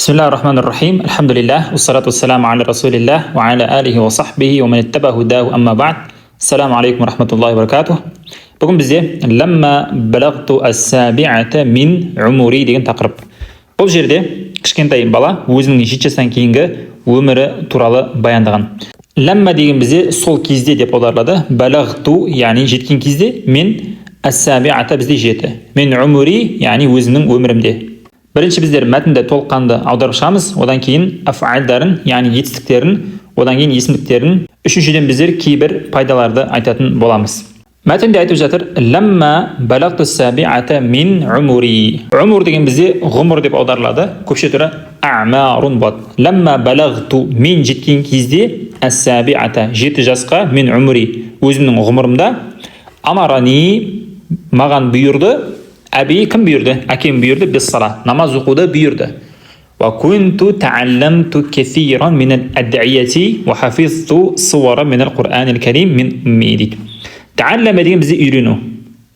بسم الله الرحمن الرحيم، الحمد لله والصلاة والسلام على رسول الله وعلى آله وصحبه ومن اتبع هداه، أما بعد، السلام عليكم ورحمة الله وبركاته. Бүгін бізде «لما بلغت السابعة من عمري» деген тақырып. Бұл жерде кішкентай бала өзінің 7 жастан кейінгі өмірі туралы баяндаған. «Ләмма» деген бізде «сол кезде» деп аударылады. «Балағту», яғни жеткен кезде, мен, «әссабиата» бізде жеті, «мен умури», яғни өзімнің өмірімде. Бірінші біздер мәтінді толыққанды аударып шығамыз, одан кейін афалдарын, яғни етістіктерін, одан кейін есімдіктерін, үшіншіден біздер кейбір пайдаларды айтатын боламыз. Мәтінде айтып жатыр: «لما بلغت السابعة من عمري». «Умур» деген бізде «ғұмыр» деп аударылады, көпше түрі «أعمار» болады. «لما بلغت», мен жеткен кезде, «السابعة», 7 жасқа, «من عمري», өзімнің ғұмырымда, «أمرني», маған бұйырды, «أبي», кім бұйырды? Әкем бұйырды, «بالصلاة», намаз оқуды бұйырды. وكنت تعلمت كثيرا من الأدعية وحفظت سورا من القرآن الكريم من أمي дейді. «تعلم» деген бізде үйрену.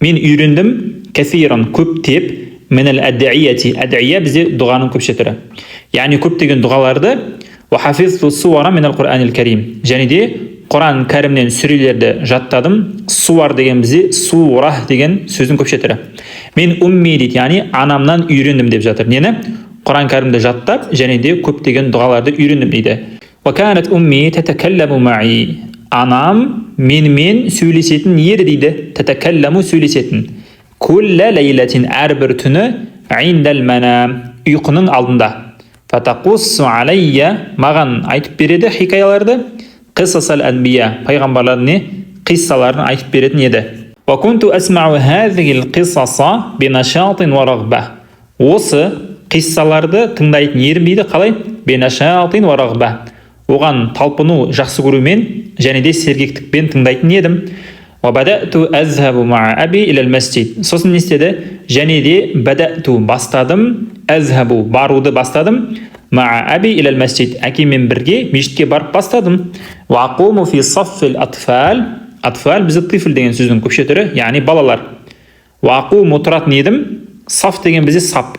Мен үйрендім, «كثيرا», көптеп, «من الأدعية». «أدعية» бізде дұғаның көпше түрі, яғни көптеген дұғаларды, «وحفظت سورا من القرآن الكريم», және де Құран Кәрімнен сүрелерді жаттадым. «Суар» деген бізде «سورة» деген сөздің көпше түрі. «من أمي» дейді, яғни анамнан үйрендім деп жатыр. Нені? Құран Кәрімді жаттап және де көптеген дұғаларды үйрендім дейді. «وكانت أمي تتكلم معي», анам менімен сөйлесетін еді дейді. «تتكلم», сөйлесетін, «كل ليلة», әрбір түні, «عند المنام», ұйқының алдында, «فتقص علي», маған айтып береді хикаяларды, «قصص الأنبياء», пайғамбарлардың не қиссаларын айтып беретін еді. «وكنت أسمع هذه القصص بنشاط ورغبة», осы қиссаларды тыңдайтын едім дейді. Қалай? «بنشاط ورغبة», оған талпыну, жақсы көрумен және де сергектікпен тыңдайтын едім. «وبدأت أذهب مع أبي إلى المسجد». Сосын не істеді? Және де «بدأت», бастадым, «أذهب», баруды бастадым, «مع أبي إلى المسجد», әкеммен бірге мешітке барып бастадым. «وأقوم في صف الأطفال». «أطفال» бізде «طفل» деген сөздің көпше түрі, яғни балалар. «وأقوم», тұратын едім, «صف» деген бізде сап,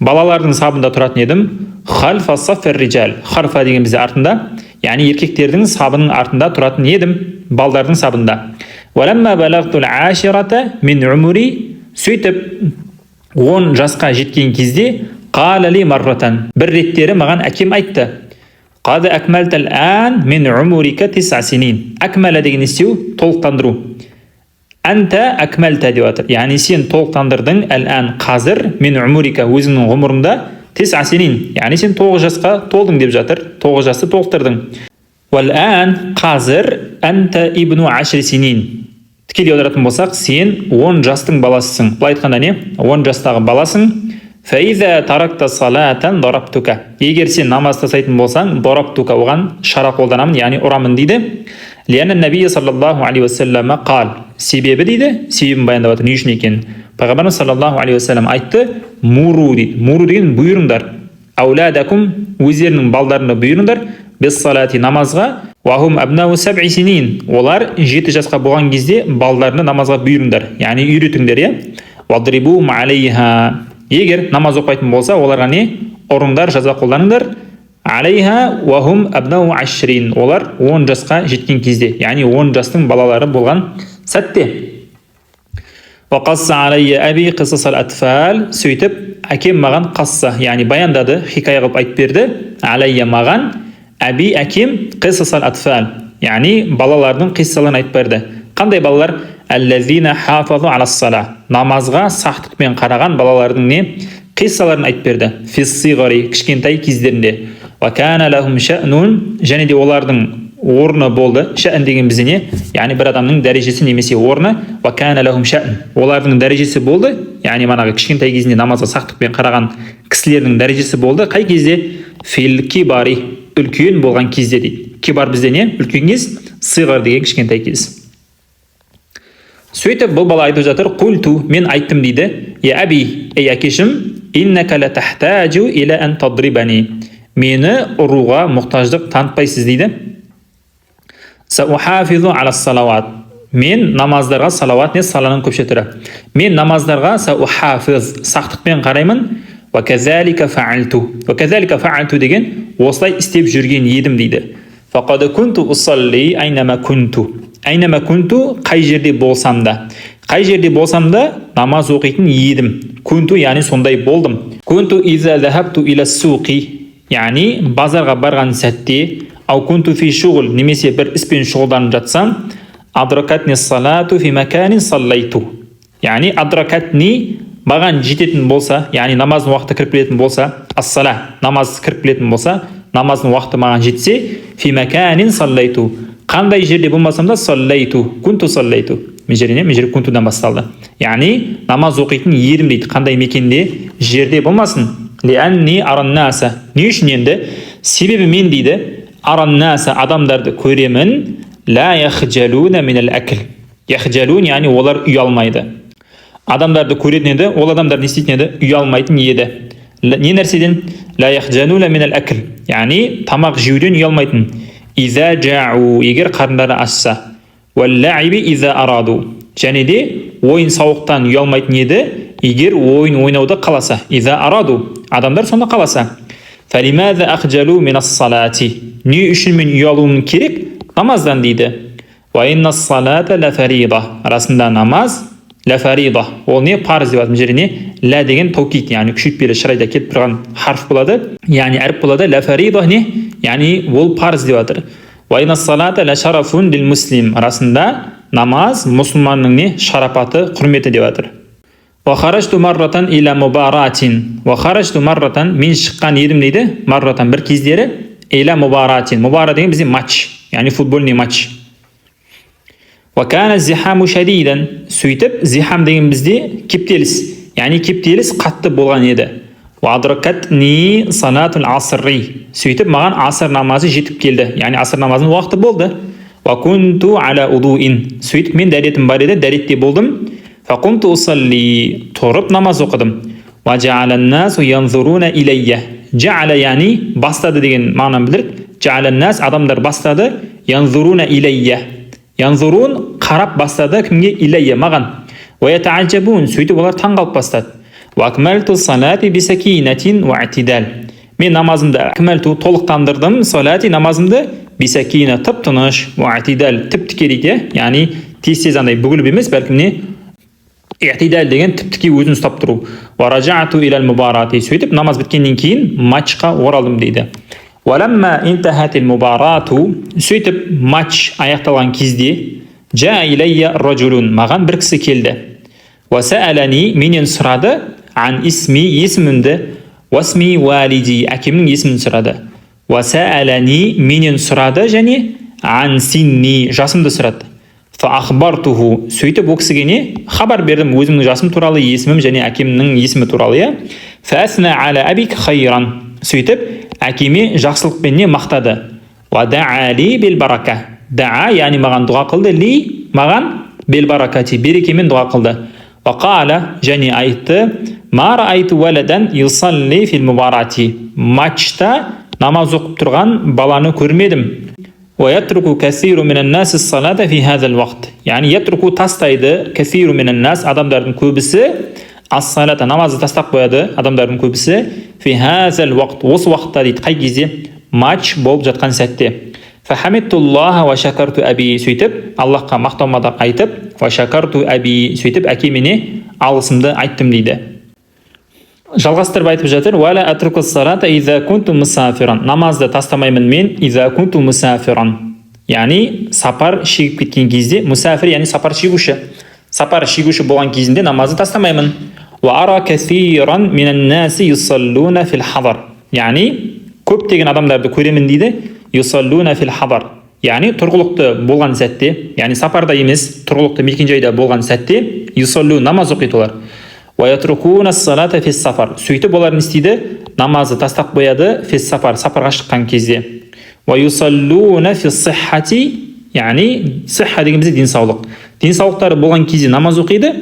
балалардың сабында тұратын едім. «خلف صف الرجال». «خلف» деген бізде артында, яғни еркектердің сабының артында тұратын едім, балдардың сабында. «ولما بلغت العاشرة من عمري», сөйтіп 10 жасқа жеткен кезде, «قال لي مرة», бір реттері маған әкем айтты: «قد أكملت الآن من عمرك 9 سنين». «أكمل» деген не істеу? Толықтандыру. «أنت أكملت» деп жатыр, яғни сен толықтандырдың, «الآن», қазір, «من عمرك», өзіңнің ғұмырыңда, «9 سنين», яғни сен 9 жасқа толдың деп жатыр, 9 жасты толықтырдың. «والآن», қазір, «أنت ابن 10 سنين». Тікелей аударатын болсақ, сен 10 жастың баласысың. Былай айтқанда не? 10 жастағы баласың. «فإذا تركت صلاة ضربتك», егер сен намаз тастайтын болсаң, «ضربتك», оған шара қолданамын, яғни ұрамын дейді. «لأن النبي صلى الله عليه وسلم قال», себебі дейді, себебін баяндап жатыр, не үшін екенін. Пайғамбарымыз саллаллаху алейхи уассалам айтты: «مروا» дейді. «مروا» деген бұйырыңдар, «أولادكم», өздерінің балдарына бұйырыңдар, «بالصلاة», намазға, «وهم أبناء 7 سنين», олар 7 жасқа болған кезде балдарына намазға бұйырыңдар, яғни үйретіңдер, иә. «واضربوهم عليها», егер намаз оқымайтын болса, оларға не ұрыңдар, жаза қолданыңдар. «عليها وهم أبناء 20», олар 10 жасқа жеткен кезде, яғни 10 жастың балалары болған сәтте. «وقص علي أبي قصص الأطفال», сөйтіп әкем маған, «قص», яғни баяндады, хикая қылып айтып берді, «علي», маған, «أبي», әкем, «قصص الأطفال», яғни балалардың қиссаларын айтып берді. Қандай балалар? «الذين حافظوا على الصلاة», намазға сақтықпен қараған балалардың не қиссаларын айтып берді. «في الصغر», кішкентай кездерінде. «وكان لهم شأن», және де олардың орны болды. «شأن» деген бізде не? Яғни бір адамның дәрежесі немесе орны. «وكان لهم شأن», олардың дәрежесі болды, яғни манағы кішкентай кезінде намазға сақтықпен қараған кісілердің дәрежесі болды. Қай кезде? «في الكبر», үлкен болған кезде дейді. «كبر» бізде не? Үлкен кез. «صغر» деген кішкентай кез. Сөйтіп бұл бала айтып жатыр: «قلت», мен айттым дейді, «يا أبي», ей әкешім, «إنك لتحتاج إلى أن تضربني», мені ұруға мұқтаждық танытпайсыз дейді. «سأحافظ على الصلوات», мен намаздарға, «صلوات» не? Саланың көпше түрі. Мен намаздарға «سأحافظ», сақтықпен қараймын. Уаказалика фаалту. Уаказалика фаалту деген осылай істеп жүрген едім дейді. Фақад кунту усалли айнама кунту. Айнама кунту, қай жерде болсам да. Қай жерде болсам да намаз оқитын едім. Кунту, яғни сондай болдым. Кунту иза захабту иля суқи, яғни базарға барған сәтте, ау кунту фи шуғл, немесе бір іспен шұғылданып жатсам, адракатни салату фи маканин саллайту. Яғни адракатни, маған жететін болса, яғни намаздың уақыты кіріп келетін болса, ассала, намаз кіріп келетін болса, намаздың уақыты маған жетсе, фи маканин саллайту, қандай жерде болмасам да, саллайту, кунту саллайту. Мына жерде не? Мына жерде кунтудан басталды. Яғни намаз оқитын едім дейді, қандай мекенде, жерде болмасын. Лианни араннаса. Не үшін енді? Себебі мен дейді, араннаса, адамдарды көремін, ла яхжалуна минал әкіл. Яхжалун, яғни олар ұялмайды. Адамдарды көретін еді, ол адамдар не істейтін еді? Ұялмайтын еді. Не нәрседен? Ла яхжалуна минал әкіл. Яғни тамақ жеуден ұялмайтын. Иза жау, егер қарындары ашса. Уәлләиби иза араду. Және де ойын сауықтан ұялмайтын еді, егер ойын ойнауды қаласа. Иза араду. Адамдар сонда қаласа. Фалимаза ахжалу минас салати. Не үшін мен ұялуым керек? Намаздан дейді. Уа иннас салата ла фарида. Расында намаз ла фарида. Ол не? Парыз деп жатыр. Мына жерде не? Ла деген таукид, яғни күшейтпелі шырайда келіп тұрған харф болады, яғни әріп болады. Ла фарида не? Яғни ол парыз деп жатыр. Уа иннас салата ла шарафун лил муслим. Расында намаз мұсылманның не? Шарапаты, құрметі деп жатыр. Уа харажту марратан иля мубаратин. Уа харажту марратан, мен шыққан едім дейді. Марратан, бір кездері, иля мубаратин. Мубара деген бізде матч, яғни футбольный матч. Уа кана зихаму шадидан. Сөйтіп зихам деген бізде кептеліс, яғни кептеліс қатты болған еді. Уа адракатни салатул асри. Сөйтіп маған аср намазы жетіп келді, яғни аср намазының уақыты болды. Уа кунту аля удуин. Сөйтіп мен дәретім бар еді, дәретте болдым. Фақумту усалли, тұрып намаз оқыдым. Уа жаалан-насу янзуруна илайя. Жаала, яғни бастады деген мағынаны білдіреді. Жаалан-нас, адамдар бастады, янзуруна илайя. Янзурун, қарап бастады, кімге? Илайя, маған. Уа ятаажабун, сөйтіп олар таңғалып бастады. Уа акмалту салати бисакинатин уа i'тидал. Мен намазымды акмалту, толықтандырдым, салати, намазымды, бисакина, тып-тыныш, уа i'тидал, тіп-тіке дейді, иә? Яғни тез-тез андай бүгіліп емес, бәлкім не? I'тидал деген тіп-тіке өзін ұстап тұру. Уа ражаату илал мубарати. Сөйтіп намаз біткеннен кейін матчқа оралдым дейді. Уа ламма интахатил мубарату. Сөйтіп матч аяқталған кезде, жаа илайя ражулун, маған бір кісі келді. Уа саалани, менен сұрады, ан исми, есімімді, уасми уалиди, әкемнің есімін сұрады. Уа саалани, менен сұрады және ан синни, жасымды сұрады. Фа ахбартуху, сөйтіп ол кісіге не? Хабар бердім өзімнің жасым туралы, есімім және әкемнің есімі туралы, иә? Фа асна аля абик хайран. Сөйтіп әкеме жақсылықпен не мақтады. Уа даа ли бил барака. Даа, яғни маған дұға қылды, ли, маған, бил баракати, берекемен дұға қылды. Уа қала, және айтты, ма раайту валадан юсалли фил мубарати. Матчта намаз оқып тұрған баланы көрмедім. Уа ятруку касиру минан наси ссалата фи хазал вақт. Яғни ятруку, тастайды, касиру минан нас, адамдардың көбісі, ас-салата, намазды тастап қояды адамдардың көбісі, фи хазал вақт, осы уақытта дейді. Қай кезде? Матч болып жатқан сәтте. Фахамидтуллаха уа шакарту аби. Сөйтіп Аллахқа мақтау мадақ айтып, уа шакарту аби, сөйтіп әкеме не алғысымды айттым дейді. Жалғастырып айтып жатыр: уа ла атруку ссалата иза кунту мусафиран. Намазды тастамаймын мен, иза кунту мусафиран, яғни сапар шегіп кеткен кезде. Мусафир, яғни сапар шегуші. Сапар шегуші болған кезінде намазды тастамаймын. Уа ара касиран минан наси юсаллуна фил хадар. Яғни көптеген адамдарды көремін дейді, юсаллуна фил хадар, яғни тұрғылықты болған сәтте, яғни сапарда емес, тұрғылықты мекенжайда болған сәтте, юсаллу, намаз оқиды олар. Уа ятрукуна ссалата фис сафар. Сөйтіп олар не істейді? Намазды тастап қояды, фис сафар, сапарға шыққан кезде. Уа юсаллуна фис сиххати, яғни сихха деген бізде денсаулық. Денсаулықтары болған кезде намаз оқиды.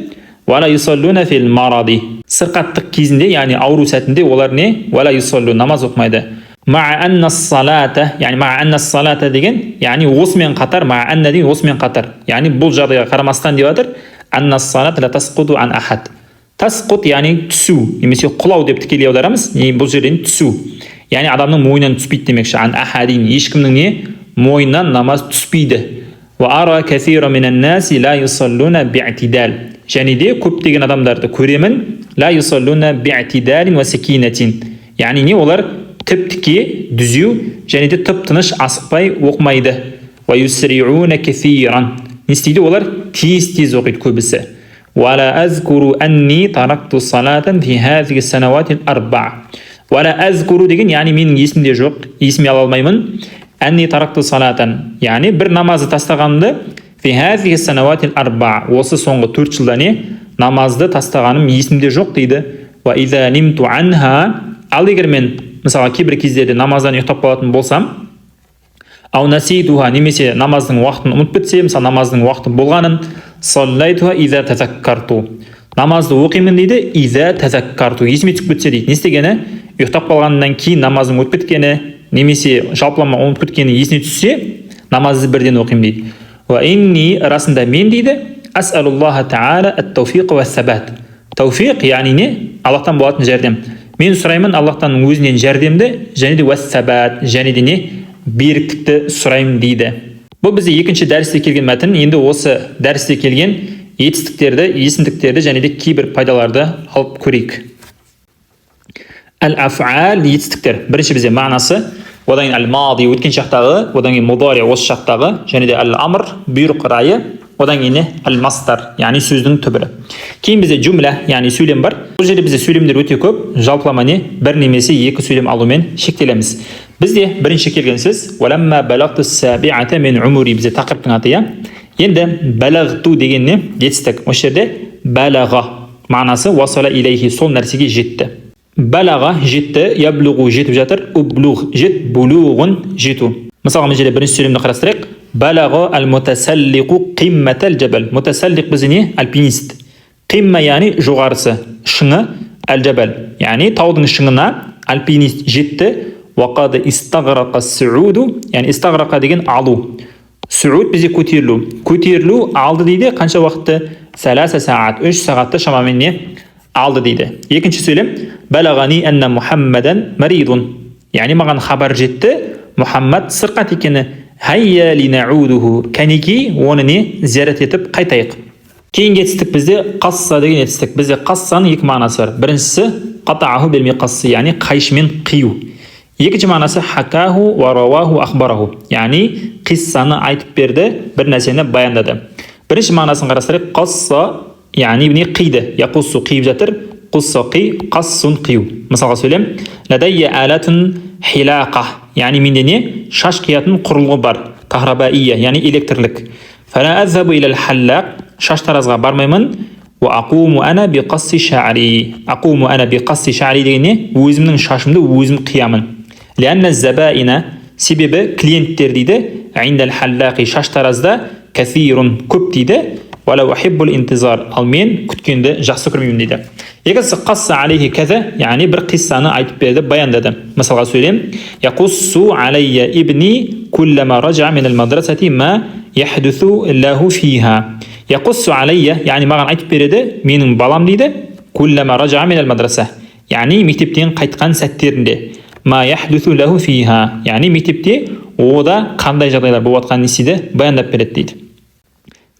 Уа ла юсаллуна фил маради. Сырқаттық кезінде, яғни ауру сәтінде олар не? Уа ла юсаллу, намаз оқымайды. Маа анна ссалата, яғни маа анна ссалата деген, яғни осымен қатар, маа анна деген осымен қатар, яғни бұл жағдайға қарамастан деп жатыр. Анна ссалата ла тасқуту ан ахад. Тасқут яғни түсу немесе құлау деп тікелей аударамыз. Не, бұл жерден түсу, яғни адамның мойнынан түспейді демекші. Ан ахадин, ешкімнің не, мойнынан намаз түспейді. Және де көптеген адамдарды көремін, ла юсаллуна би'тидалин ва сакинатин, яғни не, олар тіп тіке түзу және де тып тыныш асықпай оқымайды. Ва юсриуна касиран, не істейді олар? Тез тез оқиды көбісі. ولا أذكر أني تركت صلاة في هذه السنوات الأربع. ولا أذكر деген яғни менің есімде жоқ, есіме ала алмаймын. أني تركت صلاة яғни бір намазды тастағанымды, في هذه السنوات الأربع, осы соңғы 4 жылда не, намазды тастағаным есімде жоқ дейді. وإذا نمت عنها, ал егер мен мысалға кейбір кездерде намаздан ұйықтап қалатын болсам, ау наситуха, немесе намаздың уақытын ұмытып кетсем, мысалы намаздың уақыты болғанын, саллайтуха иза тазаккарту, намазды оқимын дейді. Иза тазаккарту, есіме түсіп кетсе дейді. Не істегені? Ұйықтап қалғаннан кейін намаздың өтіп кеткені немесе жалпылама ұмытып кеткені есіне түссе, намазды бірден оқимын дейді. Уа инни, расында мен дейді, асалуллаха тағала ат-тауфиқ уа сабат. Тауфиқ яғни не? Аллахтан болатын жәрдем. Мен сұраймын Аллахтан өзінен жәрдемді және де уа сабат, және де не, беріктікті сұраймын дейді. Бұл бізде екінші дәрісте келген мәтін. Енді осы дәрісте келген етістіктерді, есімдіктерді және де кейбір пайдаларды алып көрейік. Әл-аф'ал, етістіктер. Бірінші бізде мағынасы, одан кейін әл-мади, өткен шақтағы, одан кейін мудари, осы шақтағы, және де әл-амр, бұйрық райы, одан кейін не, әл-мастар, яғни сөздің түбірі. Кейін бізде жумля, яғни сөйлем бар. Бұл жерде бізде сөйлемдер өте көп, жалпылама не, бір немесе екі сөйлем алумен шектелеміз. Бізде бірінші келген сөз уаламма балагту сабиата мин умури, бізде тақырыптың аты, иә. Енді балагту деген не? Етістік. Осы жерде балаға мағынасы уасала илейхи, сол нәрсеге жетті. Балаға жетті, яблугу жетіп жатыр, ублуг жет, булуғун жету. Мысалға, мына жерде бірінші сөйлемді қарастырайық. Балаға әл-мутасаллиқу қимматал жабал. Мутасаллиқ бізде не? Альпинист. Қимма яғни жоғарысы, шыңы, әл-жабал, яғни таудың шыңына альпинист жетті. Уақад истағрақа суду, яғни истағрақа деген алу. Суд бізде көтерілу. Көтерілу алды дейді қанша уақытты? Саласа сағат, 3 сағатты шамамен не алды дейді. Екінші сөйлем балағани анна Мухаммадан маридун, яғни маған хабар жетті Мұхаммад сырқат екені. Хайя линаудуху, кәнекей оны не, зиярат етіп қайтайық. Кейінгі етістік бізде қасса деген етістік. Бізде қассаның екі мағынасы бар. Біріншісі қатааху бил миқасси, яғни қайшымен қию. Екінші мағынасы хакаху ва рауаху ахбараху, яғни қиссаны айтып берді, бір нәрсені баяндады. Бірінші мағынасын қарастырайық. Қасса яғни не, қиды. Яқуссу қиып жатыр, құсса қи, қассун қию. Мысалға сөйлем ләдәйя алатун хилақа, яғни менде не, шаш қиятын құрылғы бар, кахрабаия, яғни электрлік. Фала азхабу илал халлақ, шаш таразға бармаймын. Уа ақуму ана биқасси шаъри. Ақуму ана биқасси шаъри деген не? Өзімнің шашымды өзім қиямын. Лианна забаина, себебі клиенттер дейді, индал халлақи, шаш таразда, кәсирун, көп дейді. Уала ухиббул интизар, ал мен күткенді жақсы көрмеймін дейді. Екіншісі қасса алейхи каза, яғни бір қиссаны айтып берді, баяндады. Мысалға сөйлем яқуссу алайя ибни куллама ража минал мадрасати ма яхдусу лаху фиха. Яқуссу алайя яғни маған айтып береді менің балам дейді, куллама ража минал мадраса, яғни мектептен қайтқан сәттерінде, ма яхдусу лаху фиха, яғни мектепте ода қандай жағдайлар болып жатқанын не істейді, баяндап береді дейді.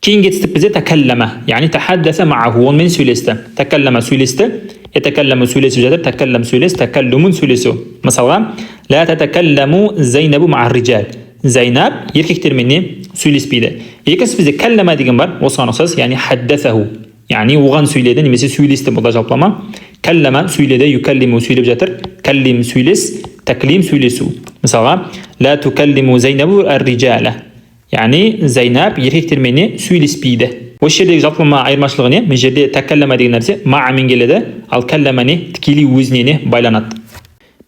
Кейінгі етістік бізде тәкәлләмә, яғни тәхәддәсә мааху, онымен сөйлесті. Тәкәлләмә сөйлесті, етәкәлләму сөйлесіп жатыр, тәкәлләм сөйлес, тәкәллумун сөйлесу. Мысалға, ла тәтәкәлләму Зайнабу ма'ар риджал. Зайнаб еркектермен не сөйлеспейді. Екіншісі бізде кәлләмә деген бар, осыған ұқсас, яғни хаддасаху, яғни оған сөйледі немесе сөйлесті, бұл да жалпылама. Кәлләмә сөйледі, юкәллиму сөйлеп жатыр, кәллим сөйлес, тәклим сөйлесу. Мысалға, ла тукәллиму Зайнабу ар-риджала, яғни Зайнаб еркектермен не сөйлеспейді. Осы жердегі жалпылама айырмашылығы не? Мына жерде тәкәлләмә деген нәрсе маамен келеді, ал кәлләмә не тікелей өзіне не байланады.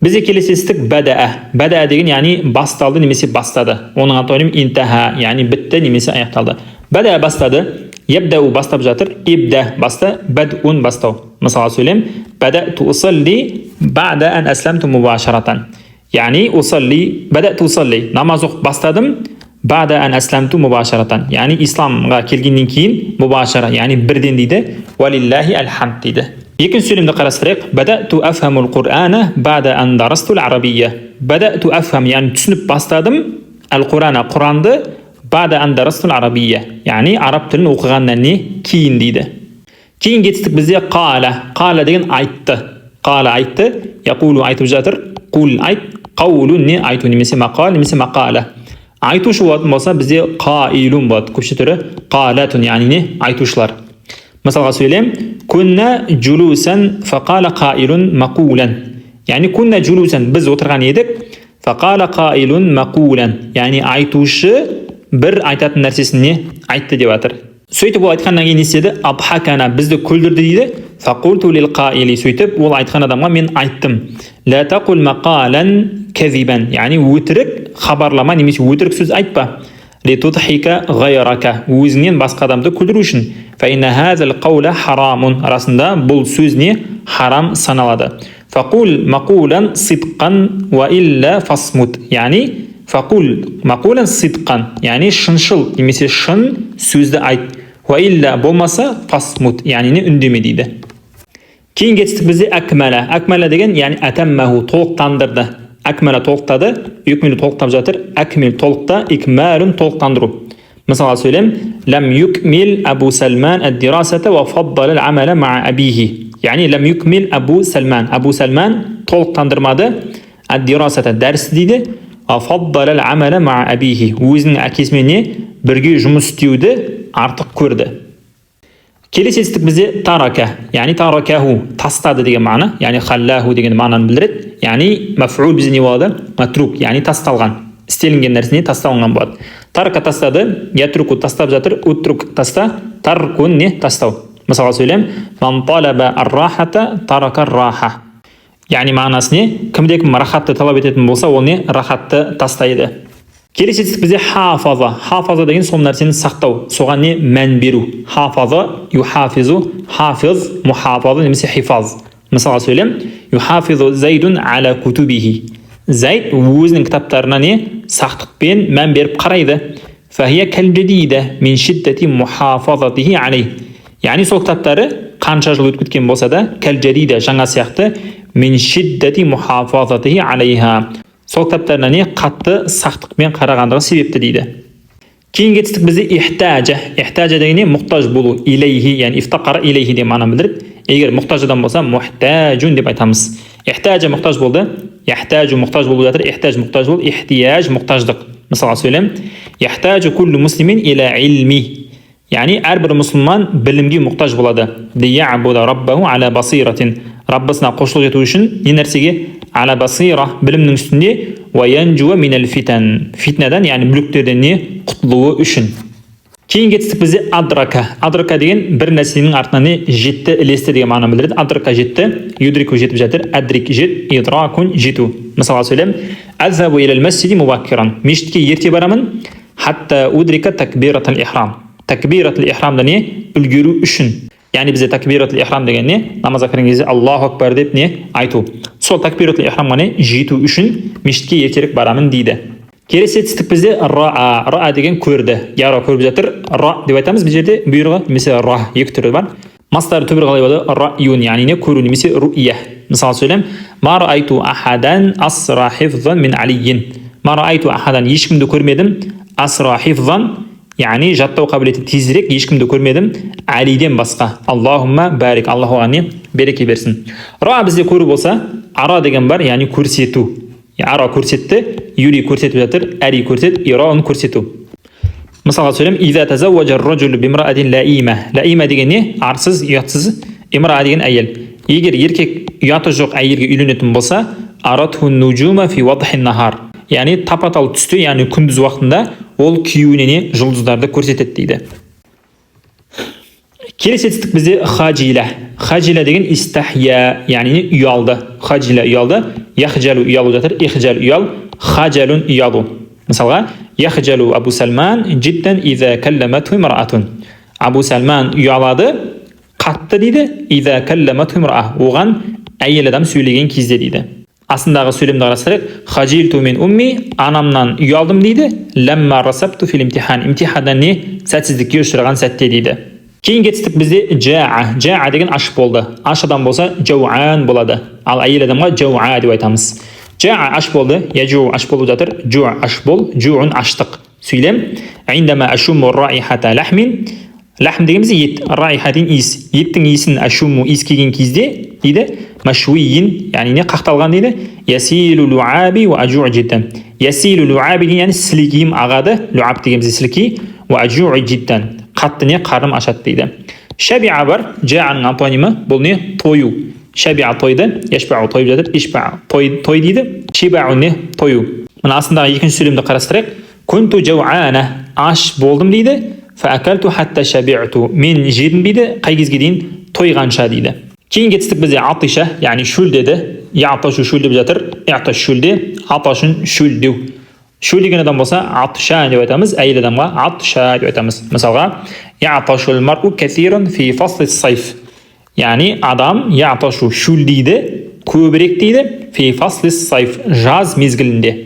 Бізде келесі етістік бәдаа. Бәдаа деген яғни басталды немесе бастады. Оның антонимі интаха, яғни бітті немесе аяқталды. Бәдаа бастады, ябдау бастап жатыр, ибда баста, бәдун бастау. Мысалға сөйлем бәдәту усалли бәда ан асламту мубашаратан. Яғни усалли, бәдәту усалли, намаз оқып бастадым, бәда ан асламту мубашаратан, яғни исламға келгеннен кейін, мубашара яғни бірден дейді. Уалиллахи алхамд дейді. Екінші сөйлемді қарастырайық. Бадату афхамул Qur'ана бада ан дарастул арабия. Бадату афхам, яғни түсініп бастадым, әл Құрана, Құранды, бада ан дарастул арабия, яғни араб тілін оқығаннан не кейін дейді. Кейін кетістік бізде қала. Қала деген айтты. Қала айтты, яқулу айтып жатыр, қул айт, қаулун не айту немесе мақал немесе мақала. Айтушы болатын болса, бізде қаилун болады, көпше түрі қалатун, яғни не айтушылар. Мысалға сөйлем: кунна джулусан фақала қаилун мақулан, яғни кунна джулусан, біз отырған едік, фақала қаилун мақулан, яғни айтушы бір айтатын нәрсесін не айтты деп жатыр. Сөйтіп ол айтқаннан кейін не істеді? Абхакана, бізді күлдірді дейді. Фақулту лил қаили, сөйтіп ол айтқан адамға мен айттым: ла тақул мақалан казибан, яғни өтірік хабарлама немесе өтірік сөз айтпа, литудхика ғайрака, өзіңнен басқа адамды күлдіру үшін, фаинна хазал қаула харамун, расында бұл сөз не харам саналады. Фақул мақулан сидқан уа илля фасмут, яғни фақул мақулан сидқан, яғни шыншыл немесе шын сөзді айт, уа илля болмаса, фасмут, яғни не үндеме дейді. Кейін кетістік бізде әкмәлә. Әкмәлә деген яғни әтәммәху, толықтандырды. Әкмәлә толықтады, юкмилу толықтап жатыр, әкмил толықта, икмәлун толықтандыру. Мысалға сөйлем: ләм юкмил Абу Салман ад-дирасата ва фаддала ал-амала ма'a абихи, яғни ләм юкмил Абу Салман, Абу Салман толықтандырмады, ад-дирасата дәрісті дейді, ва фаддала ал-амала ма'a абихи, өзінің әкесімен не бірге жұмыс істеуді артық көрді. Келесі етістік бізде тарака, яғни таракаху тастады деген мағына, яғни халлаху деген мағынаны білдіреді. Яғни маф'ул бізде не болады? Матрук, яғни тасталған, істелінген нәрсе тасталынған болады. Тарака тастады, ятруку тастап жатыр, утрук таста, таркун не тастау. Мысалға сөйлем: ман талаба ар-рахата тарака ар-раха, яғни мағынасы не? Кімде кім рахатты талап ететін болса, ол не рахатты тастайды. Келесі етістік бізде хафаза. Хафаза деген сол нәрсені сақтау, соған не мән беру. Хафаза юхафизу, хафиз, мухафаза немесе хифаз. Мысалға сөйлем: юхафизу Зайдун аля кутубихи, Зайд өзінің кітаптарына не сақтықпен мән беріп қарайды. Фахия кәл мин шиддати мухафазатихи алей, яғни сол кітаптары қанша жыл өтіп кеткен болса да, кәл жадида жаңа сияқты, мин шиддати мухафазатихи алейха, сол кітаптарына не қатты сақтықпен қарағандығы себепті дейді. Кейінгі етістік бізде ихтажа. Ихтажа деген не? Мұқтаж болу. Илейхи, яғни ифтақара илейхи деген мағынаны білдіреді. Егер мұқтаж адам болса, мухтажун деп айтамыз. Ихтажа мұқтаж болды, яхтажу мұқтаж болып жатыр, ихтаж мұқтаж бол, ихтияж мұқтаждық. Мысалға сөйлем: яхтажу куллу муслимин иля илми, яғни әрбір мұсылман білімге мұқтаж болады. Лиябуда раббаху аля басиратин, раббысына құлшылық ету үшін не нәрсеге? Аля басира, білімнің үстінде, уа янжуа минал фитан, фитнадан, яғни бүліктерден не құтылуы үшін. Кейінгі етістік бізде адрака. Адрака деген бір нәрсенің артынан не жетті, ілесті деген мағынаны білдіреді. Адрака жетті, юдрику жетіп жатыр, әдрик жет, идракун жету. Мысалға сөйлем: азхабу илал масжиди мубаккиран, мешітке ерте барамын, хатта удрика такбиратал ихрам, такбиратул ихрамды не үлгеру үшін. Яғни бізде такбиратул ихрам деген не? Намазға кірген кезде Аллаху акбар деп не айту. Сол такбиратул ихрамға не жету үшін мешітке ертерек барамын дейді. Келесі етістік бізде раа. Раа деген көрді, яра көріп жатыр. Ра деп айтамыз бұл жерде бұйрығы немесе ра, екі түрі бар. Мастары түбірі қалай болады? Раюн, яғни не көру немесе руия. Мысалы сөйлем: ма раайту ахадан асра хифзан мин алийин. Ма раайту ахадан, ешкімді көрмедім, асра хифзан, яғни жаттау қабілеті тезірек ешкімді көрмедім Әлиден басқа. Аллахумма барик, Аллах оған не береке берсін. Ра бізде көру болса, ара деген бар, яғни көрсету. Ара көрсетті, юри көрсетіп жатыр, әри көрсет, ираун көрсету. Мысалға сөйлем: иза тазауажа р-ражулу бимраатин лаима. Лаима деген не? Арсыз, ұятсыз. Имра деген әйел. Егер еркек ұяты жоқ әйелге үйленетін болса, аратху нужума фи вадхин нахар, яғни тапа тал түсте, яғни күндіз уақытында ол күйеуіне не жұлдыздарды көрсетеді дейді. Келесі етістік бізде хажила. Хажила деген истахия, яғни не ұялды. Хажила ұялды, яхжалу ұялу жатыр, ихжал ұял, хажалун ұялу. Мысалға: яхжалу Абу Салман жиддан иза калламатху имраатун, Абу Салман ұялады қатты дейді, иза калламатху имраа, оған әйел адам сөйлеген кезде дейді. Астындағы сөйлемді қарастырайық: хажилту мин умми, анамнан ұялдым дейді, ләмма расабту фил имтихан, имтиханда не сәтсіздікке ұшыраған сәтте дейді. Кейін кетістік бізде жаа. Жаа деген аш болды. Аш адам болса, жауан болады, ал әйел адамға жауа деп айтамыз. Жаа аш болды, яжу аш болып жатыр, жу аш бол, жуун аштық. Сөйлем: индама ашуму раихата лахмин. Лахм дегеніміз ет, райха деген иіс. Еттің иісін ашуму иіскеген кезде дейді, машуиин, яғни не, қақталған дейді. Ясилу луаби уа ажу жиддан. Ясилу луаби деген, яғни сілекейім ағады. Луаб деген бізде сілекей. Уа ажу жиддан, қатты не, қарным ашады дейді. Шабиа бар, жааның антонимі, бұл не, тою. Шабиа тойды, яшбау тойып жатыр, ишба той, той дейді. Шибау не, тою. Мына астындағы екінші сөйлемді қарастырайық. Кунту жауана, аш болдым дейді. Фаакалту хатта шаби'ту, мен жедім дейді, қай кезге дейін, тойғанша дейді. Кейін кетістік бізде атиша, яғни шөлдеді. Яташу шөлдеп жатыр, яташ шөлде, аташун шөлдеу. Шөлдеген адам болса, атша деп айтамыз, әйел адамға атша деп айтамыз. Мысалға, яташул мару касиран фи фасли сайф, яғни адам яташу шөлдейді көбірек дейді, фи фасли сайф, жаз мезгілінде.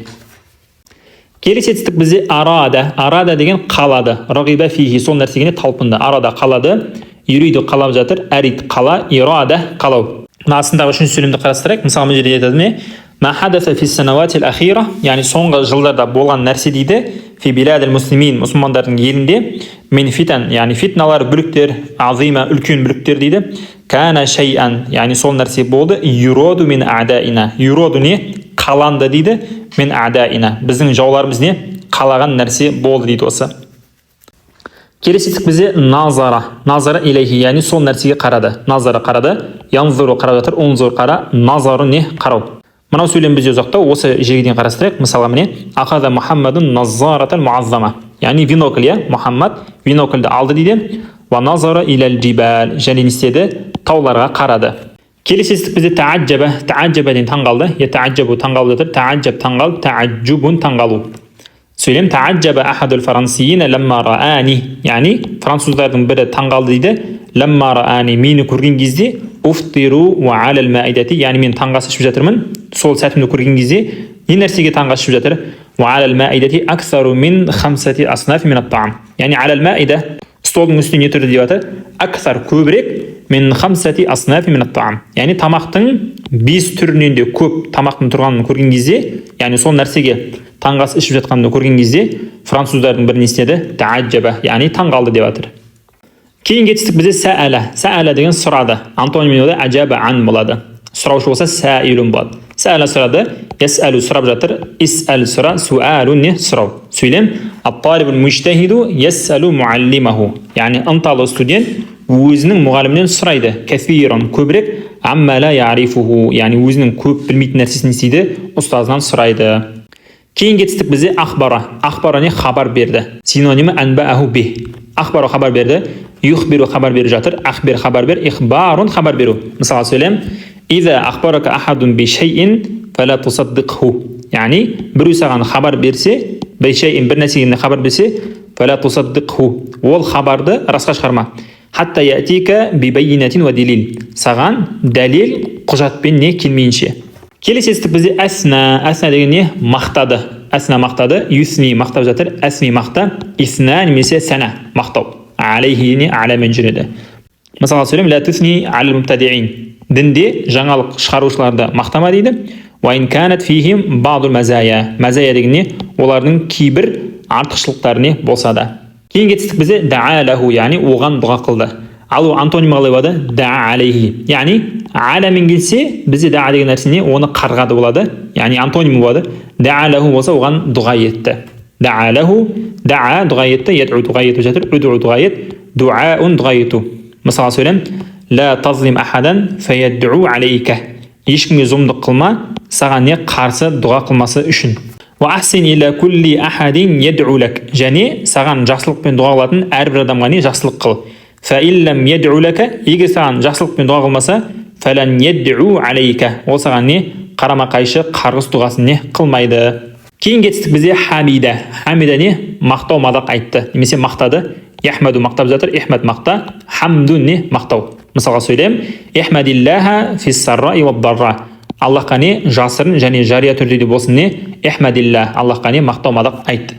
Келесі етістік бізде арада. Арада деген қалады. Рағиба фихи, сол нәрсеге талпынды. Арада қалады, юриду қалап жатыр, әрид қала, ирада қалау. Мына астындағы үшінші сөйлемді қарастырайық. Мысалы, мына жерде айтады не? Ма хадаса фи санаватил ахира, яғни соңғы жылдарда болған нәрсе дейді. Фи биладил муслимин, мұсылмандардың елінде, мин фитан, яғни фитналар, бүліктер, азима, үлкен бүліктер дейді. Кана шайан, яғни сол нәрсе болды. Юроду мин адаина. Юроду не? Қаланды дейді. Мин адаина. Біздің жауларымыз не? Қалаған нәрсе болды дейді осы. Келесі етістік бізде назара. Назара илейхи, яғни сол нәрсеге қарады. Назара қарады, янзуру қарап жатыр, унзур қара, назару не, қарау. Мынау сөйлем бізде ұзақтау, осы жерге дейін қарастырайық. Мысалға, міне, ахаза Мухаммадун назаратал муаззама, яғни бинокль, иә, Мұхаммад бинокльді алды дейді. Уа назара илал жибал, және не істеді? Тауларға қарады. Келесі етістік бізде тааджаба. Тааджаба деген таңғалды. Ятааджабу таңғалып жатыр, тааджаб таңғал, тааджубун таңғалу. Сөйлем: тааджаба ахадул фарансиина ламма раани, яғни француздардың бірі таңғалды дейді. Ламма раани, мені көрген кезде, уфтиру уа алал маидати, яғни мен таңғы ас ішіп жатырмын, сол сәтімді көрген кезде не нәрсеге таңғы ас ішіп жатыр? Уа алал маидати аксару мин хамсати аснафи мин ат-таам, яғни алал маида, столдың үстіне не тұрды деп жатыр? Аксар көбірек, мин хамсати аснафи мин ат-таам, яғни тамақтың 5 түрінен де көп тамақтың тұрғанын көрген кезде, яғни сол нәрсеге таңғы ас ішіп жатқанын көрген кезде француздардың бірі не істеді? Тааджаба, яғни таңғалды деп жатыр. Кейінгі етістік бізде сәәлә. Сәәлә деген сұрады. Антонимі болады ажаба ан болады. Сұраушы болса, сәилун болады. Сәәлә сұрады, ясәлу сұрап жатыр, исәл сұра, суалу не, сұрау. Сөйлем: ат-талибул мужтахиду ясәлу муаллимаху, яғни ынталы студент өзінің мұғалімінен сұрайды, кәсиран көбірек, амма ла ярифуху, яғни өзінің көп білмейтін нәрсесін не істейді? Ұстазынан сұрайды. Кейінгі етістік бізде ахбара. Ахбара не, хабар берді. Синонимі әнбааху би. Ахбара хабар берді, юхбиру хабар беріп жатыр, ахбир хабар бер, ихбарун хабар беру. Мысалға, сөйлем: иза ахбарака ахадун би шайин фала тусаддиқху, яғни біреу саған хабар берсе, би шайин, бір нәрсеге хабар берсе, фала тусаддиқху, ол хабарды расқа шығарма, хатта ятика би байинатин ва делил, саған дәлел құжатпен не келмейінше. Келесі етістік бізде әсна. Әсна деген не, мақтады. Әсна мақтады, юсни мақтап жатыр, әсни мақта, исна немесе сәна мақтау, алейхи не, аламен жүреді. Мысалға, сөйлем: ла тусни алал мубтадиин, дінде жаңалық шығарушыларды мақтама дейді. Уа ин канат фихим баъдул мазая, мазая деген не, олардың кейбір артықшылықтары не болса да. Кейінгі етістік бізде даа лаху, яғни оған дұға қылды. Ал ол антонимі қалай болады? Даа алейхи, яғни аламен келсе бізде даа деген нәрсе не, оны қарғады болады, яғни антонимі болады. Даа лаху болса, оған дұға етті. Даа лаху, даа дұға етті, яд'у дұға етіп жатыр, уду дұға ет, дуаун дұға ету. Мысалға, сөйлем: ла тазлим ахадан фаяд'у алейка, ешкімге зұлымдық қылма, саған не, қарсы дұға қылмасы үшін. Уа ахсин иля кулли ахадин яд'у лак, және саған жақсылықпен дұға қылатын әрбір адамға не, жақсылық қыл. Фа иллам яд'у лака, егер саған жақсылықпен дұға қылмаса, фалан яд'у алейка, ол саған не, қарама қайшы қарғыс дұғасын не қылмайды. Кейінгі етістік бізде хамида. Хамида не, мақтау, мадақ айтты немесе мақтады. Яхмаду мақтап жатыр, ихмад мақта, хамду не, мақтау. Мысалға, сөйлем: ихмадиллаха фис сарраи уад дарра, Аллахқа не, жасырын және жария түрде де болсын не, ихмадилля, Аллахқа не, мақтау, мадақ айт.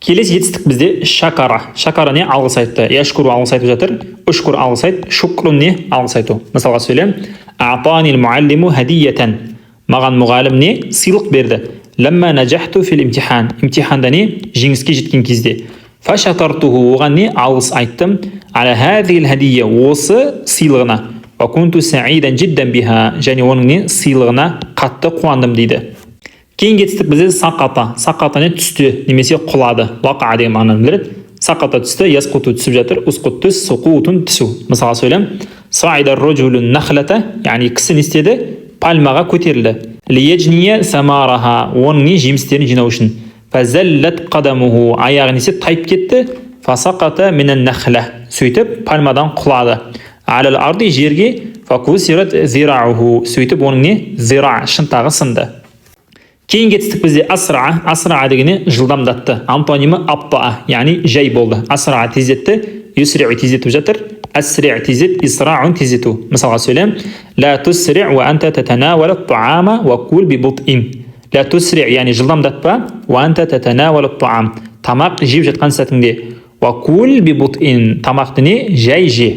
Келесі етістік бізде шакара. Шакара не? Алғыс айтты. Яшкуру алғыс айтып жатыр. Ушкур алғыс айт, шукрун не? Алғыс айту. Мысалға сөйлем: А'танил муаллиму хадиятан. Маған мұғалім не? Сыйлық берді. Ламма нажахту фил имтихан. Имтиханда не? Жеңіске жеткен кезде. Фашакартуху, оған не? Алғыс айттым. Аля хазихил хадия, осы сыйлығына. Ва кунту саидан жиддан биха, және оның не? Сыйлығына қатты қуандым дейді. Кейінгі етістік бізде сақата. Сақата не? Түсті немесе құлады. Уақаа деген мағынаны білдіреді. Сақата түсті, ясқуту түсіп жатыр, усқут түс, суқутун түсу. Мысалға сөйлем: Саида рожулу нахлата, яғни кісі не істеді? Пальмаға көтерілді. Лиежния самараха, оның не? Жемістерін жинау үшін. Фазаллат қадамуху, аяғы несе? Тайып кетті. Фасақата минан нахла, сөйтіп пальмадан құлады. Алал арди, жерге. Факусират зирауху, сөйтіп оның не? Зира, шынтағы сынды. Кейінгі етістік бізде асра. Асра деген не? Жылдамдатты. Антонимі аптаа, яғни жай болды. Асра тездетті, юсриу тездетіп жатыр, асри тездет, исраун тездету. Мысалға сөйлем: ла тусри уа анта татанавалу ат-таама ва кул бибутин. Ла тусри, яғни жылдамдатпа, уа анта татанавалу ат-таам, тамақ жеп жатқан сәтіңде, уа кул бибутин, тамақты не? Жай же.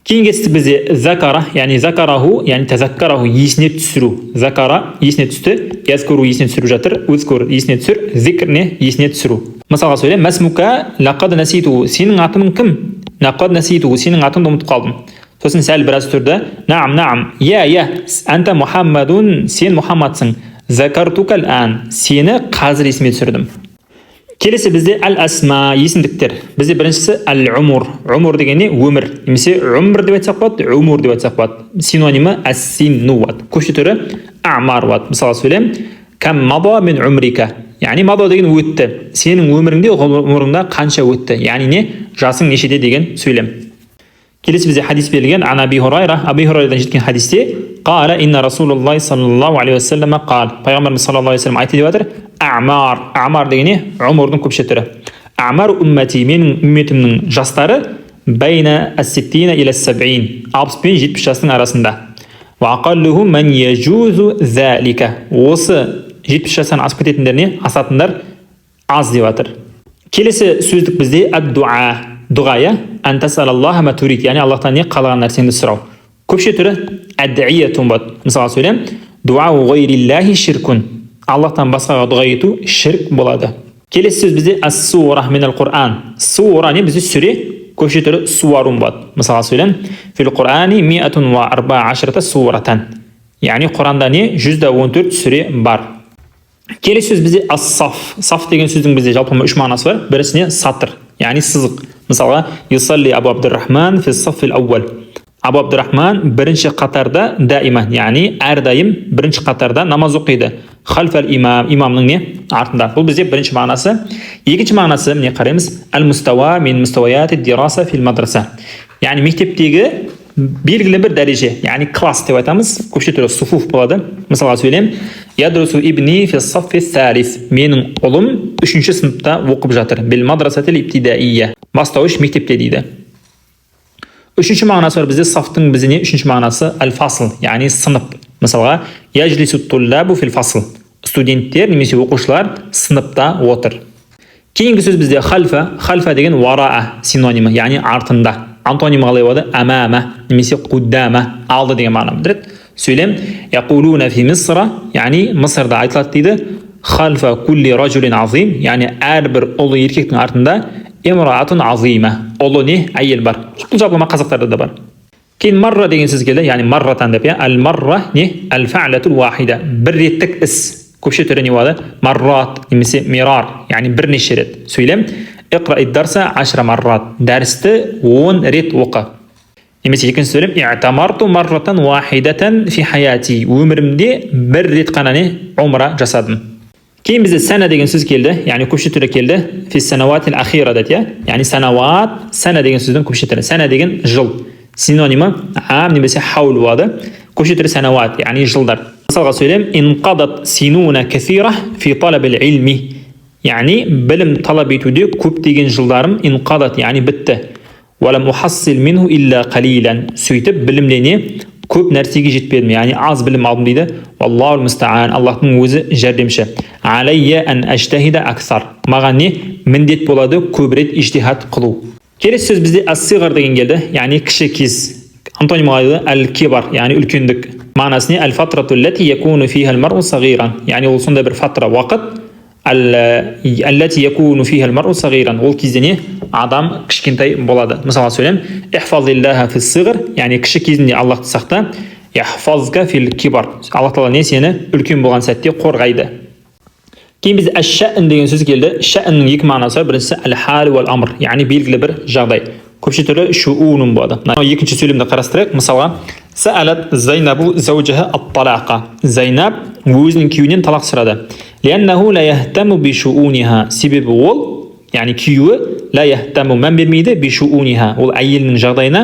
Кейінгі етістік бізде закара, яғни закараху, яғни тазаккараху, есіне түсіру. Закара есіне түсті, язкуру есіне түсіріп жатыр, узкур есіне түсір, зикр не? Есіне түсіру. Мысалға сөйлем: масмука лақад наситу, сенің атың кім? Лақад наситу, сенің атыңды ұмытып қалдым. Сосын сәл біраз тұрды. Наам, наам, иә, иә, анта Мухаммадун, сен Мұхаммадсың. Закартука ан, сені қазір есіме түсірдім. Келесі бізде әл асма, есімдіктер. Бізде біріншісі әл умур. Умур деген не? Өмір немесе умр деп айтсақ болады, умур деп айтсақ болады. Синонимі әс-синну болады, көпше түрі амар болады. Мысалға сөйлем: кам мада мин умрика, яғни мада деген өтті, сенің өміріңде, ғұмырыңда қанша өтті, яғни не? Жасың нешеде деген сөйлем. Келесі бізде хадис берілген. Ан Аби Хурайра, Аби Хурайрадан жеткен хадисте, қала инна Расулуллах саллаллаху алейхи уассалам қал, пайғамбарымыз саллаллаху алейхи вассалам айтты деп жатыр. Амар, амар деген не? Ғұмырдың көпше түрі. Амар уммати, менің үмметімнің жастары, байна ас-ситтина иля сабин, 60 пен 70 жастың арасында. Уа ақаллуху ман яжузу залика, осы 70 жастан асып кететіндер не? Асатындар аз деп жатыр. Келесі сөздік бізде ад-дуа, дұға, иә. Ан тасалаллаха ма турид, яғни Аллахтан не? Қалаған нәрсеңді сұрау. Көпше түрі әддиятун болады. Мысалға сөйлем: дуау ғайриллахи ширкун, Аллахтан басқаға дұға ету ширк болады. Келесі сөз бізде ас-сура минал Құран. Сура не? Бізде сүре, көпше түрі суарун болады. Мысалға сөйлем: фил Құрани миатун уа арба ашрата суратан, яғни Құранда не? 114 сүре бар. Келесі сөз бізде ас-саф. Саф деген сөздің бізде жалпы үш мағынасы бар. Бірісіне сатыр, яғни сызық. Мысалға, юсалли Абу Абдуррахман фи саффил ауал, Абу Абдуррахман бірінші қатарда, даима, яғни әрдайым бірінші қатарда намаз оқиды. Халфал имам, имамның не? Артында. Бұл бізде бірінші мағынасы. Екінші мағынасы міне қараймыз: әл мустауа мин мустауаяти дираса фил мадраса, яғни мектептегі белгілі бір дәреже, яғни класс деп айтамыз, көпше түрі суфуф болады. Мысалға сөйлем: ядрусу ибни фи саффи салис, менің ұлым үшінші сыныпта оқып жатыр. Бил мадрасатил ибтидаия, бастауыш мектепте дейді. Үшінші мағынасы бар бізде сафтың, бізде не? Үшінші мағынасы әл фасл, яғни сынып. Мысалға, яжлису туллабу фил фасл, студенттер немесе оқушылар сыныпта отыр. Кейінгі сөз бізде хальфа. Хальфа деген вараа синонимі, яғни артында. Антонимі қалай болады? Амама немесе қуддама, алды деген мағына білдіреді. Сөйлем: яқулуна фи мисра, яғни Мысырда айтылады дейді, хальфа кулли ражулин азим, яғни әрбір ұлы еркектің артында, имраатун азима, ұлы не? Әйел бар. Бұл жалпылама қазақтарда да бар. Кейін марра деген сөз келді, яғни марратан деп, иә. Әл марра не? Әл фа'латул уахида, бір реттік іс. Көпше түрі не болады? Маррат немесе мирар, яғни бірнеше рет. Сөйлем: иқра дарса ашра маррат, дәрісті 10 рет оқы. Немесе екінші сөйлем: иътамарту марратан уахидатан фи хаяти, өмірімде бір рет қана не? Умра жасадым. Кейін бізде сәна деген сөз келді, яғни көпше түрі келді. Фи санауатил ахира деді, иә, яғни санауат, сәна деген сөздің көпше түрі. Сәна деген жыл, синонимі ам немесе хаул болады. Көпше түрі санауат, яғни жылдар. Мысалға сөйлем: инқадат синуна касира фи талабил илми, яғни білім талап етуде көптеген жылдарым, инқадат, яғни бітті. Уалам ухассил минху илля қалилан, сөйтіп білімде не? Көп нәрсеге жетпедім, яғни аз білім алдым дейді. Валлаху мустаан, Аллахтың өзі жәрдемші. Алайя ан ажтахида аксар, маған не міндет болады? Көбірек ижтихад қылу. Келесі сөз бізде ас-сиғар деген келді, яғни кіші кез. Антоним қалай? Әл-кибар, яғни үлкендік. Мағынасы не? Әл-фатрату ллати якуну фиха ал-мар'у сағиран, яғни ол сондай бір фатра, уақыт, аллати якуну фиха ал-мар'у сағиран, ол кезде не? Адам кішкентай болады. Мысалға, сөйлем: ихфазиллаха фис-сиғр, яғни кіші кезінде Аллахты сақта, яхфазка фил кибар, Аллах тағала не? Сені үлкен болған сәтте қорғайды. Кейін бізде әш-шән деген сөз келді. Шәннің екі мағынасы бар. Біріншісі әл-хал уәл амр, яғни белгілі бір жағдай. Көпше түрі шуунун болады. Мына екінші сөйлемді қарастырайық. Мысалға, сәалат Зайнабу зауджаха ат-талақа, Зайнаб өзінің күйеуінен талақ сұрады. Лианнаху ла яхтаму би шууниха, себебі ол, яғни күйеуі, ла яхтаму, мән бермейді, би шууниха, ол әйелінің жағдайына,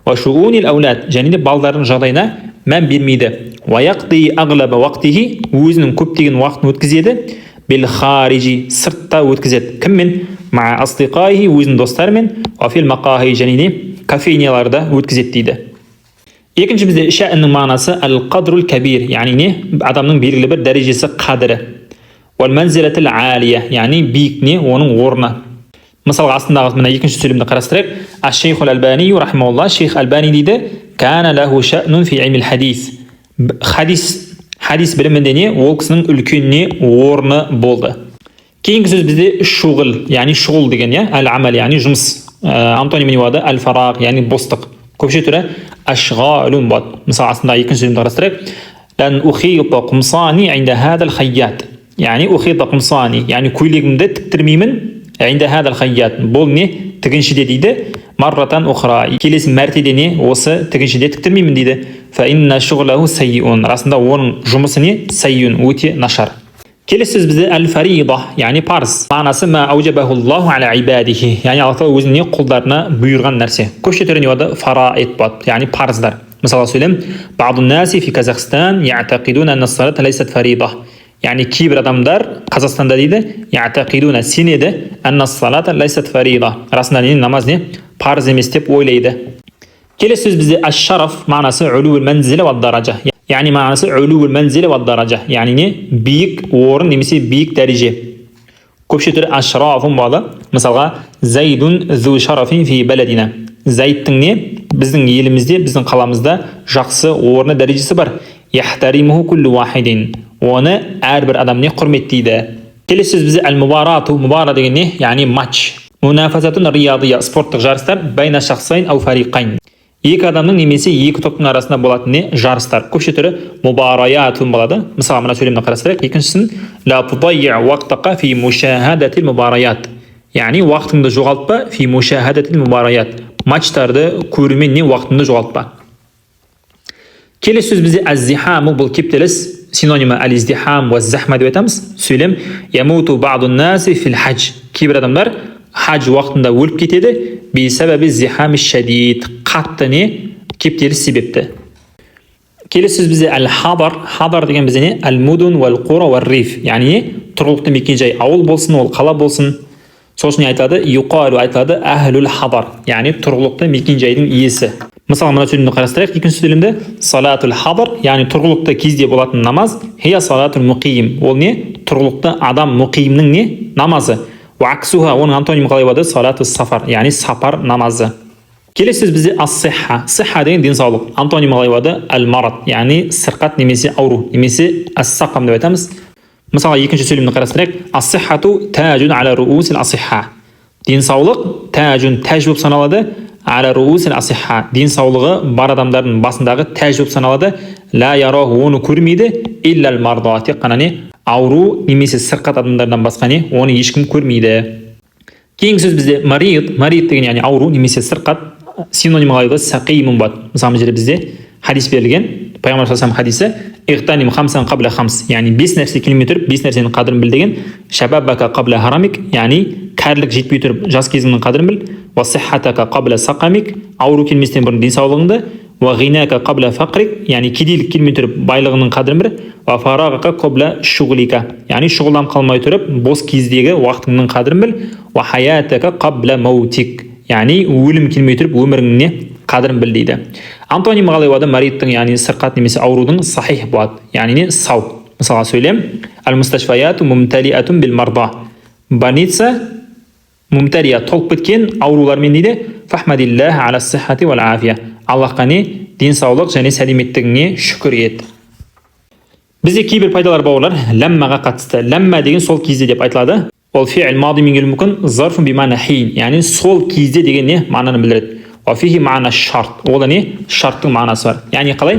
уа шуунил аулад, және де балдардың жағдайына мән бермейді. Уа яқди ағлаба уақтихи, өзінің көптеген уақытын өткізеді, бил хариджи, сыртта өткізеді. Кіммен? Маа астиқаихи, өзінің достарымен, уа фил мақахи, және де кофейняларда өткізеді дейді. Екінші бізде шәннің мағынасы әл қадрул кабир, яғни не? Адамның белгілі бір дәрежесі, қадірі. Уәл манзилатул алия, яғни биік не? Оның орны. Мысалға, астындағы мына екінші сөйлемді қарастырайық. Аш-шейхул Альбани рахимаулла, шейх Альбани дейді, кана лаху шәнун фи илмил хадис, хадис білімінде не? Ол кісінің үлкен не? Орны болды. Кейінгі сөз бізде шуғыл, яғни шұғыл деген, иә, әл амал, яғни жұмыс. Антонимі не болады? Әл фарақ, яғни бостық. Көпше түрі ашғалун болады. Мысалы, астындағы екінші сөйлемді қарастырайық. Лән ухита қумсани инда хадал хайят, яғни ухита қумсани, яғни көйлегімді тіктірмеймін, инда хадал хайят, бұл не? Тігіншіде дейді. Марратан ухра, келесі мәртеде не? Осы тігіншіде тіктірмеймін дейді. Фа инна шуғлаху сайиун, расында оның жұмысы не? Сайиун, өте нашар. Келесі сөз бізде әл фарида, яғни парыз. Мағынасы ма аужабахуллаху аля ибадихи, яғни Аллах тағала өзінің не? Құлдарына бұйырған нәрсе. Көпше түрі не болады? Фараид болады, яғни парыздар. Мысалға, сөйлем: баъду наси фи Казахстан яътақидуна анна ссалата лайсат фарида, яғни кейбір адамдар Қазақстанда дейді, яътақидуна, сенеді, анна ссалата лайсат фарида, расында не? Намаз не? Парыз емес деп ойлайды. Келесі сөз бізде аш-шараф. Мағынасы улул манзила уа даража, яғни мағынасы улул манзила уа даража, яғни не? Биік орын немесе биік дәреже. Көпше түрі ашрафун болады. Мысалға, зайдун зу шарафин фи баладина, Зайдтың не? Біздің елімізде, біздің қаламызда жақсы орны, дәрежесі бар. Яхтаримуху куллу вахидин, оны әрбір адам не? Құрметтейді. Келесі сөз бізде әл мубарату. Мубара деген не? Яғни матч. Мунафасатун риядия, спорттық жарыстар, байна шахсайн ау фариқайн, екі адамның немесе екі топтың арасында болатын не? Жарыстар. Көпше түрі мубараятун болады. Мысалға, мына сөйлемді қарастырайық екіншісін: ла тудайи уақтақа фи мушахадатил мубараят, яғни уақытыңды жоғалтпа, фи мушахадатил мубараят, матчтарды көрумен не? Уақытыңды жоғалтпа. Келесі сөз бізде әз-зихаму, бұл кептеліс. Синонимі әл издихам уа захма деп айтамыз. Сөйлем: ямуту баъду наси фил хадж, кейбір адамдар хадж уақытында өліп кетеді, бисабаби зихами шадид, қатты не? Кептеліс себепті. Келесі сөз бізде әл хабар. Хабар деген бізде не? Әл мудун уәл қура уәл риф, яғни не? Тұрғылықты мекен-жай, ауыл болсын, ол қала болсын. Сол үшін не айтылады? Юқалу, айтылады, әхлул хабар, яғни тұрғылықты мекен-жайдың иесі. Мысалы, мына сөйлемді қарастырайық, екінші сөйлемді: салатул хабар, яғни тұрғылықты кезде болатын намаз, хия салатул муқим, ол не? Тұрғылықты адам, мұқимнің не? Намазы. Уа аксуха, оның антонимі қалай болады? Салату сафар, яғни сапар намазы. Келесі сөз бізде ас-сихха. Сихха деген денсаулық. Антонимі қалай болады? Әл марад, яғни сырқат немесе ауру, немесе ас-сақам деп айтамыз. Мысалға, екінші сөйлемді қарастырайық: ас-сиххату тажун аля руусил асихха, денсаулық тажун, тәж болып саналады, аля руусил асихха, денсаулығы бар адамдардың басындағы тәж болып саналады. Ла яраху, оны көрмейді, иллал марда, тек қана не? Ауру немесе сырқат адамдардан басқа не? Оны ешкім көрмейді. Кейінгі сөз бізде марид. Марид деген яғни ауру немесе сырқат. Синонимі қалай болады? Сақимун болады. Мысалы, мына жерде бізде хадис берілген, пайғамбар саллаллаху хадисі: иғтаним хамсан қабла хамс, яғни бес нәрсе келмей тұрып, бес нәрсенің қадірін біл деген. Шабабака қабла харамик, яғни кәрілік жетпей тұрып, жас кезіңнің қадірін біл. Уа сиххатака қабла сақамик, ауру келместен бұрын денсаулығыңды. Уа ғинака қабла фақрик, яғни кедейлік келмей тұрып, байлығыңның қадірін біл. Уа фарағака қабла шуғлика, яғни шұғылданып қалмай тұрып, бос кездегі уақытыңның қадірін біл. Уа хаятака қабла маутик, яғни өлім келмей тұрып, өміріңнің не? Қадірін біл дейді. Антоним қалай болады? Маридтың, яғни сырқат немесе аурудың, сахих болады, яғни не? Сау. Мысалға сөйлем: әл мусташфаяту мумталиатун бил марда. Больница мумталия, толып кеткен аурулармен дейді. Фахмадиллах аля сиххати вал афия. Аллахқа не? Денсаулық және сәлеметтігіңе шүкір ет. Бізде кейбір пайдалар, бауырлар, ләммаға қатысты. Ләмма деген сол кезде деп айтылады. Ол фи'л мадимен келуі мүмкін, зарфун бимана хин, яғни сол кезде деген не мағынаны білдіреді. Уа фихи мағна шарт. Ол да не? Шарттың мағынасы бар. Яғни қалай?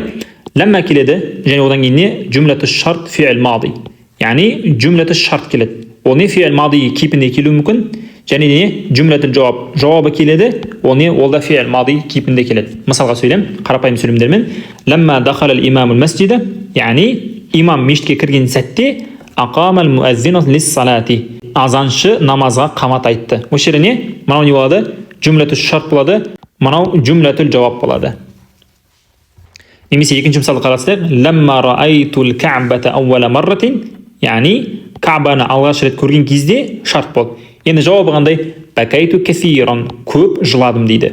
Ләмма келеді және одан кейін не? Джумлату шарт фи'л мади, яғни джумлату шарт келеді. Ол не? Фи'л мади кейпінде келуі мүмкін және не? Джумлатул жауап, жауабы келеді. Ол не? Ол да фи'л мади кейпінде келеді. Мысалға сөйлем, қарапайым сөйлемдермен: ләмма дахалал имамул масжида, яғни имам мешітке кірген сәтте, ақамал муаззину лиссалати, азаншы намазға қамат айтты. Осы жерде не? Мынау не болады? Джумлатул шарт болады, мынау джумлатул жауап болады. Немесе екінші мысалды қарастырайық: ләмма раайтул кәбата ауала марратин, яғни Кәбаны алғаш рет көрген кезде, шарт болды. Енді жауабы қандай? Бәкәйту кәсиран, көп жыладым дейді.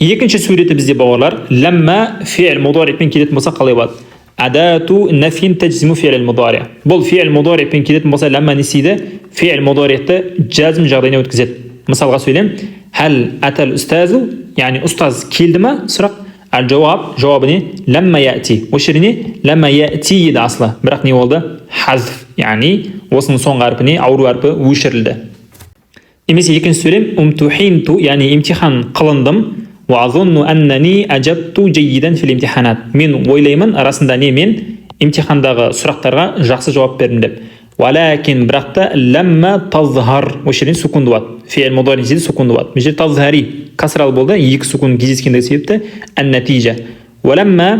Екінші суреті бізде, бауырлар, ләмма фи'л мударипен келетін болса, қалай болады? Адату нафин тәжзиму фи'л мудари. Бұл фи'л мударипен келетін болса, ләмма не істейді? Фи'л мударитті жазм жағдайына өткізеді. Мысалға сөйлем: хәл атал ұстазу, яғни ұстаз келді ма, сұрақ. Әл жауап, жауабы не? Ләмма яти. Осы жерде не? Ләмма яти еді асылы, бірақ не болды? Хазф, яғни осының соңғы әрпі не? Ауру әрпі өшірілді. Немесе екінші сөйлем: умтухинту, яғни имтихан қылындым. Уа азунну аннани ажабту жайидан фил имтиханат. Мен ойлаймын, расында не? Мен имтихандағы сұрақтарға жақсы жауап бердім деп. Уалакин, бірақ та, ләмма тазхар, осы жерден сукунды болады. Фи'л мудари десе, сукунды болады. Бұл жерде тазхари касралы болды, екі сукун кездескендігі себепті. Ән нәтижа уаламма,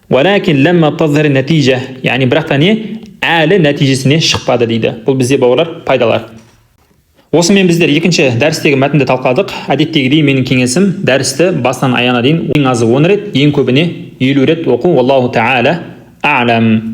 уалакин ләмма тазхар нәтижа, яғни бірақ та не? Әлі нәтижесіне шықпады дейді. Бұл бізде, бауырлар, пайдалар. Осымен біздер екінші дәрістегі мәтінді талқыладық. Әдеттегідей, менің кеңесім: дәрісті басынан аяғына дейін ең азы 10 рет, ең көбіне 50 рет оқу. Уаллаху тағала ағлам.